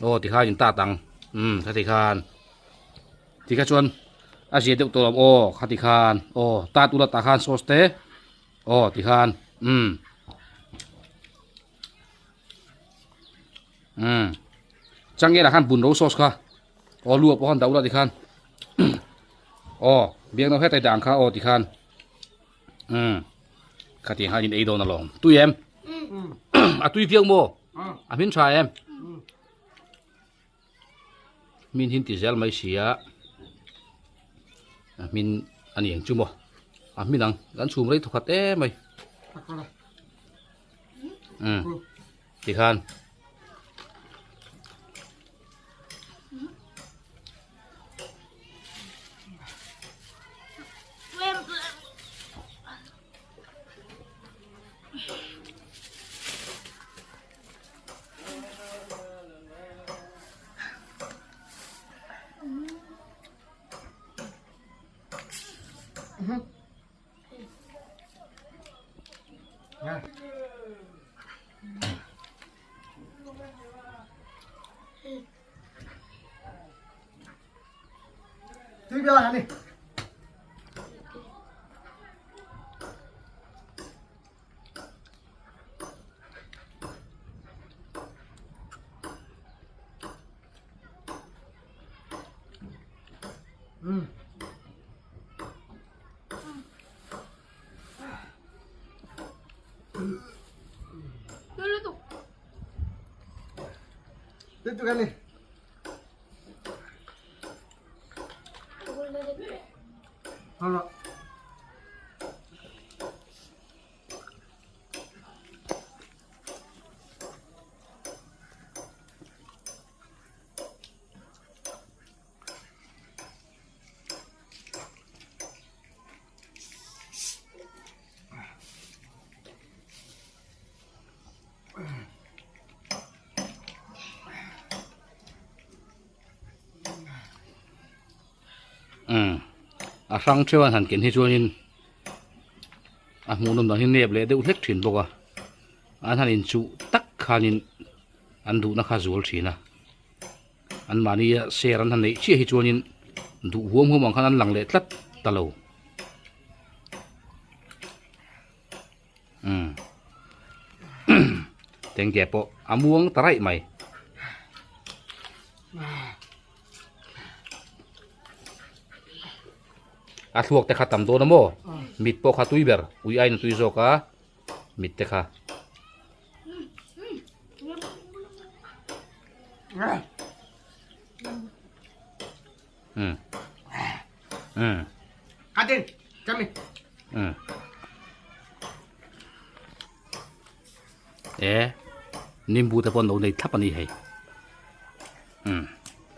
Aw tikhan in tat ang. Umm kha tikhan. Tikha chuan a zia deuh tawh lo aw kha tikhan aw tat ula tah khan sauce te aw tikhan umm. Umm changel ah khan bun ro sauce kha. Aw lu ah pawh khan dah ula tikhan aw biak no hetai dah ang kha aw tikhan umm khatiang khan in ei dawn alawm tui em a tui viau maw a hmin tha em hmin hin ti zel mai sia a hmin a ni ang chu maw a hmin ang kan chhum rei thawkhat em mai umm tikhan. Umm a hrang theuh an han ken hi chuanin a hmuh nawm dan hi nep leh deuh hlek thin bawk a an han inchuh tak khanin an duhna kha zual thin a. An mahnia ser an han neih chiah hi chuanin duh huam huam ang khan an lang leh tlat ta lo. Umm tengge pawh a muang ta raih mai. A thluak te kha tam dawn a maw? Mit pawh kha tui ber, ui aiin a tui zawk a, mit te kha. Ừ. Ừ. Adin, come Ừ. E, Nimbu te pawh an lo nei thlap a ni hei. Umm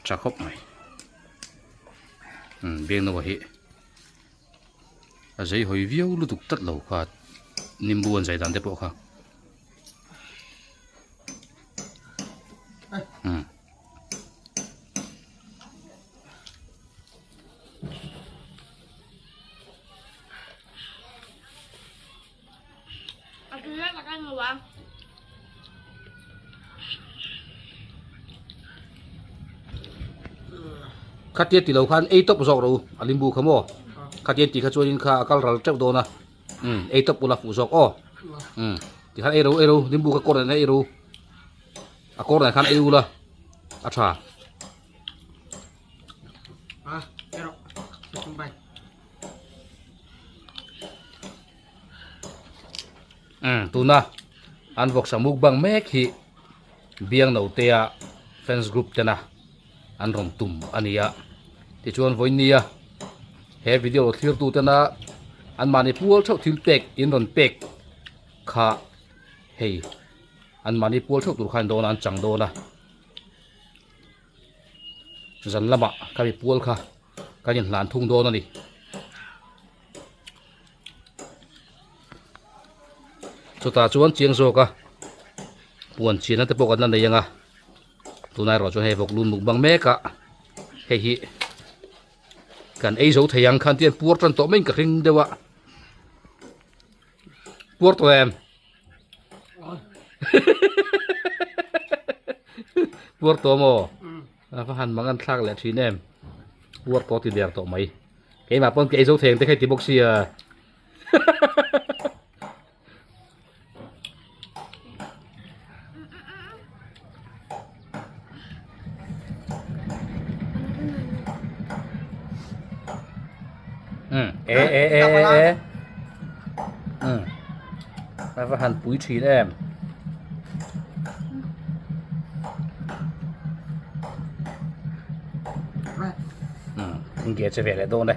tha khawp mai. Umm Biangnoa hi a zei hawi viau lutuk tlat lo kha nimbu an zai dan te pawh kha. Umm. Khatia ti lo khan ei tawp zawk ro a limbu kha maw khatia ti kha chuanin kha a kal ral teuh dawn a um ei tawp ula fuh zawk aw um ti khan ei ro ei ro limbu kha kawr nen ei ro a kawr nen khan ei ula a tha. Umm tuna an vawksa mukbang mek hi Biangnotea fans group tena an rawn tum a ni a tichuan vawinia he video thlir tu tena an mahni pual theuh thil pek in rawn pek kha hei an mahni pual theuh tur khan dawn a an chang dawn a zan lamah ka mi pual kha kan inhlan thung dawn a ni. Chutah chuan chiang zawk a puan chianna te pawh kan la nei ang a tunah erawh chuan hei vawk lun mukbang mek a hei hi kan ei zo thei ang khan tian puar tan tawh mai in ka hring deuh a puar tawh em puar tawh maw a va han mang an thlak leh thin em puar tawh ti der tawh mai. Keimah pawn ka ei zo thei ang te kha i ti bawk sia. Um e e e e e um a va han pui thin em. Enge che ve leh dawn e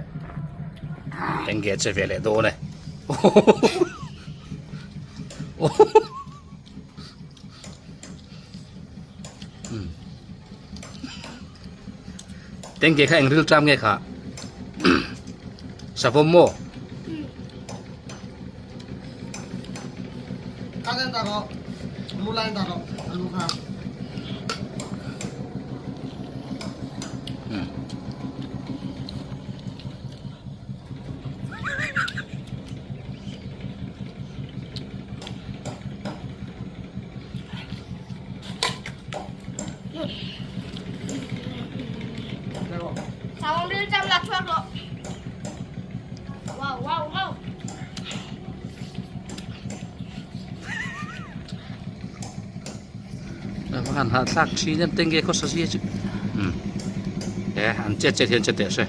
enge che ve leh dawn e tengge kha eng ril tram nge kha savawm maw Han hah thlak thin em tenge khaw sazia chu umm e an chet chet hian che teh se.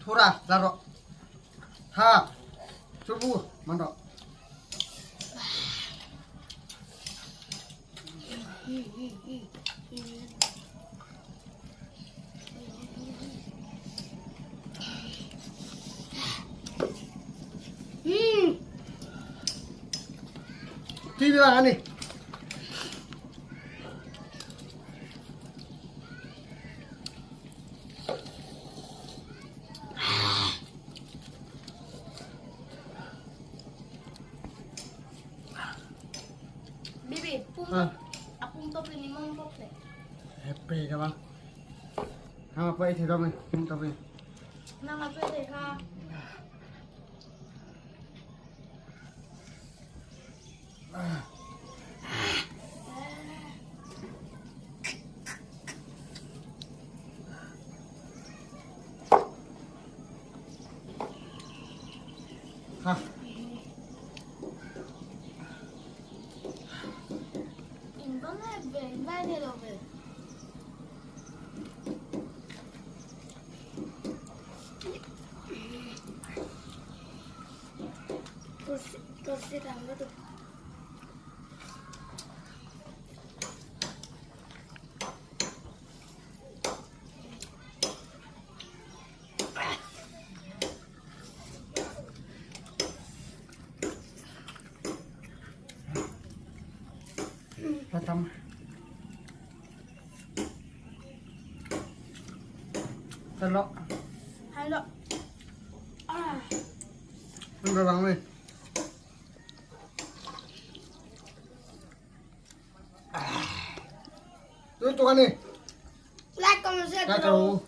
Thura la rawh ha churbu man rawh. Tui bik a ni. A pum tawp in i mawng tawp le. Happy ka ba. Hama pa i thei dawm pum tawp in. Nang a pe thei kha. Ha. In ba ngai ve, ngai nei lo ve. Tulsi rang lutuk. La tam. Hello. Hello. Ah. Ang bang mi. Tu kan ni. Like comment share tro.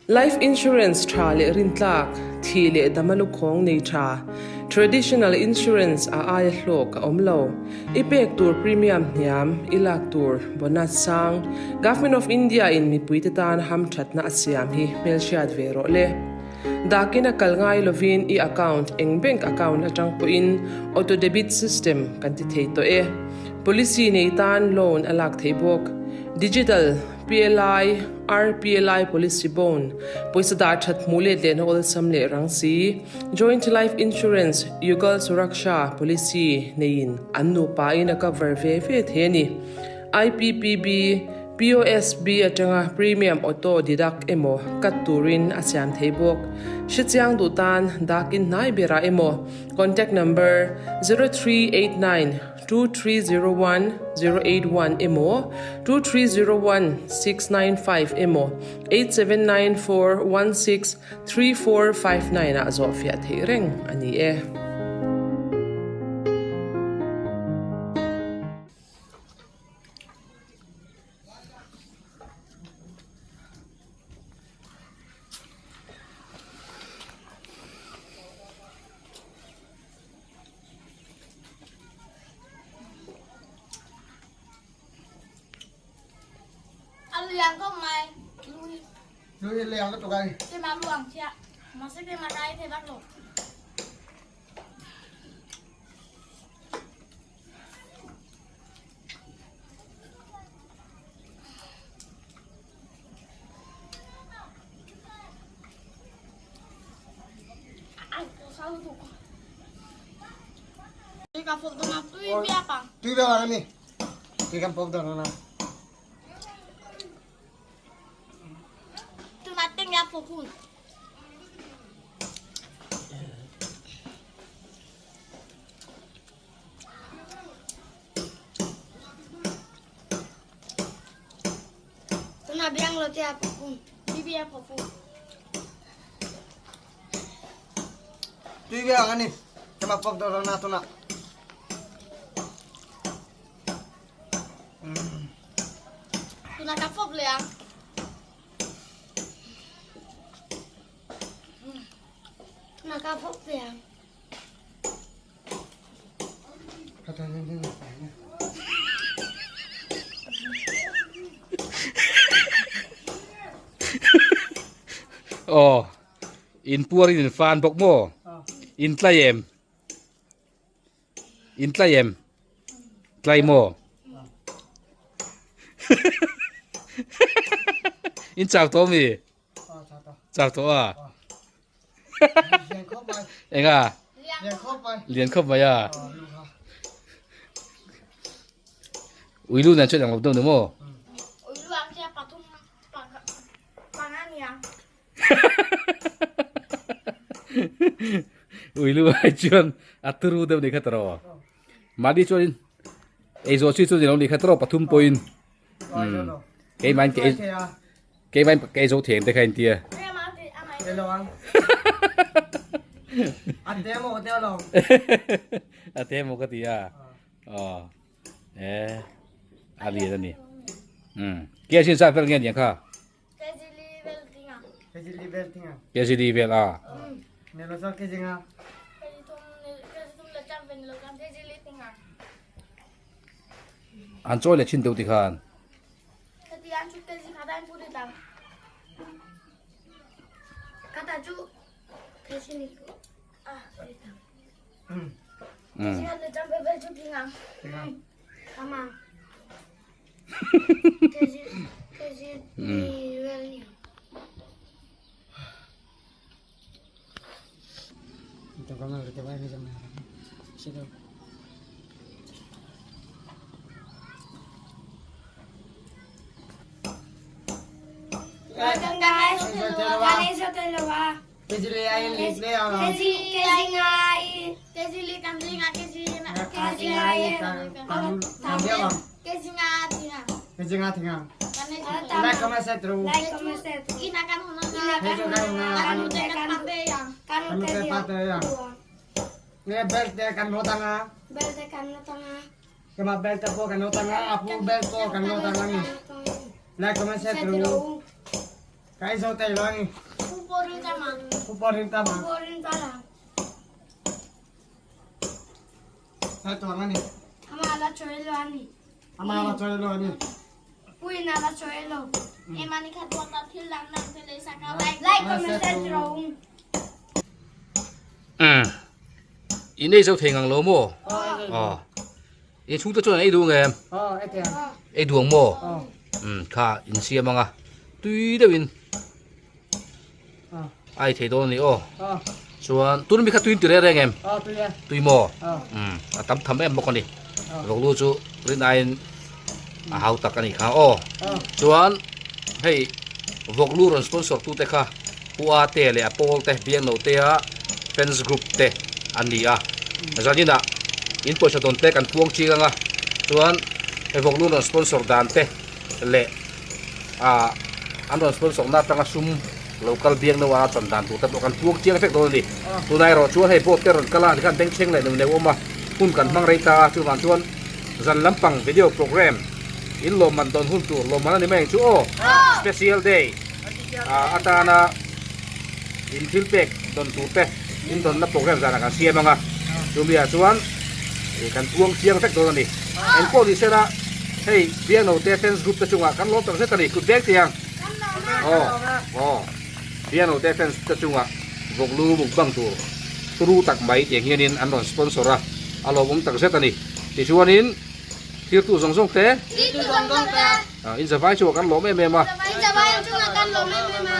Life insurance tha leh rintlak, thih leh dama lukhawng nei tha, traditional insurance a aia hlawk a awm lo. I pek tur premium hniam, i lak tur bonus sang, Government of India in mipuite tan hamthatna a siam hi hmelhriat ve rawh le. Dakin a kal ngai lovin i account eng bank account atang pawhin auto debit system kan ti thei tawh e. Policy nei tan loan a lak theih bawk. Digital PLI, RPLI policy bond, pawisa dah that hmuh let lehna awlsam leh rang si, Joint Life Insurance, Yugal Suraksha policy neiin an nupa in a cover ve ve thei a ni. IPPB, POSB atanga premium auto deduct emaw cut turin a siam thei bawk. Hrechiang duh tan dakin hnai berah emaw contact number 0389 2301 081 emaw 2301 695 emaw 8794 16 3459 ah zawhfiah theih reng a ni e. A lian khawp mai. Lui. Lui lian lutuk a ni. Keimah luang chiah. Mahse keimah ka ei thei vak lo. Tui bia ani. Tui kan pawp dawn ana. Tuna teng ya pokun. Tuna biang lo tia pokun. Bibi ya pokun. Tui bia ani. Kema pawp dawn ana tuna. Tuna ka fawp leh ang. Tuna ka fawp leh ang. Aw, in puar in in fan bawk maw? In tlai em? In tlai em? Tlai maw? In chau tawh mi? Chau tawh a? Enga? Lian khawp mai a. Ui lu nen chuan ang lo deuh ni maw? Ui lu ang chia pathum panga niang. Ui lu ai chuan a turu deuh ni kha tawh. Mahni chuan ei zawh chi chu ni lo ni kha tawh pathum pawhin. Keimah in ka ei keimah in ka ei zo theng te kha in tia. A te maw ka ti a. A te maw ka ti a. Aw. E a lian a ni. Um kg zat vel nge aniang kha? Kg li vel tinga. Kg li vel tinga. Kg li vel a. Ni lo chuan kg nga. Kg thum kg thum le chang ve ni lo chuan kg li tinga. An chawi leh thin deuh ti khan. Khati an chut kg khat a in put ta. Khata chu kg ni a ta. Um. Kg khat le chang ve vel chu tinga. Tinga. Ama. Kg kg li vel ni. Umm in ei zo thei ngang lo maw? Aw in chhungte chuan an ei duh ngem? Ei duh ang maw? Umm kha in siam anga tui deuhin a ei thei dawn a ni aw chuan tun mi kha tui in ti reng reng em? Tui maw? Umm a tam tham em bawk a ni vawklu chu rin aiin a hau tak a ni kha aw chuan hei vawklu rawn sponsor tute kha Pu A te leh a pawl te Biangno te a fans group te an ni a zaninah in pawisa dawn te kan puang ching anga chuan hei vawklu rawn sponsor dan te leh ah an rawn sponsor na atanga sum lo kal Biangno a chan dan tur te pawh kan puang chiang vek dawn a ni tunah erawh chuan hei boat te rawn kal a tikhan bengchheng leh neuh neuh awm a hun kan hmang rei ta a chuvang chuan zan lampang video program in lawmman dawn hun tur lawmman a ni mai ang chu aw special day. Atana in thil pek dawn tur te in dawnna program zanah kan siam ang a, chumi ah chuan kan puang chiang vek dawn a ni. Engpawh ni sela hei Biangno te fans group te chungah kan lawm tak zet a ni, kut beng tiang aw aw Biangno te fans te chungah vawklu mukbang tur turu tak mai tiang hianin an rawn sponsor a, a lawmawm tak zet a ni. Tichuanin thirtu zawng zawng te. Thirtu zawng zawng te. In zavai chungah kan lawm em em a. In zavai chungah kan lawm em em a.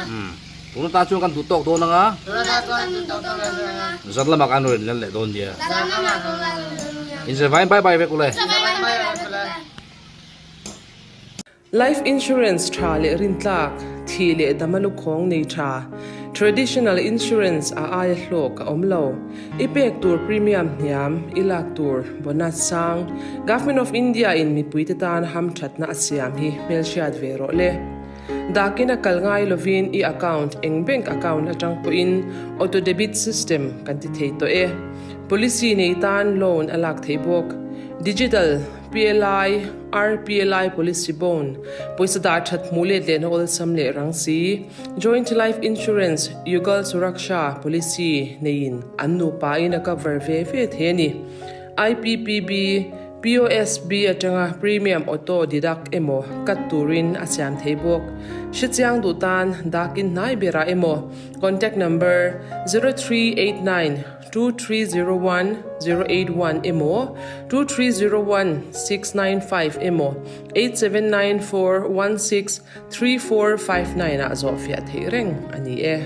Tuna tan chuan kan duh tawk dawn anga. Tuna tan chuan kan duh tawk dawn anga. Zan lamah kan rawn inlan leh dawn nia. Zan lamah kan rawn inlan leh dawn nia. In zavaiin bye bye vek ule. In zavaiin bye bye vek ule. Life insurance tha leh rintlak, thih leh dama lukhawng nei tha, traditional insurance a aia hlawk a awm lo. I pek tur premium hniam, i lak tur bonus sang, Government of India in mipuite tan hamthatna a siam hi hmelhriat ve rawh le. Dakin a kal ngai lovin i account eng bank account atang pawhin auto debit system kan ti thei tawh e. Policy nei tan loan a lak theih bawk. Digital PLI, RPLI policy bond, pawisa dah that hmuh let lehna awlsam leh rang si, Joint Life Insurance, Yugal Suraksha policy neiin an nupa in a cover ve ve thei a ni. IPPB, POSB atanga premium auto deduct emaw cut turin a siam thei bawk. Hrechiang duh tan dakin hnai berah emaw contact number 0389 2301 081 emaw 2301 695 emaw 8794 16 3459 ah zawhfiah theih reng a ni e.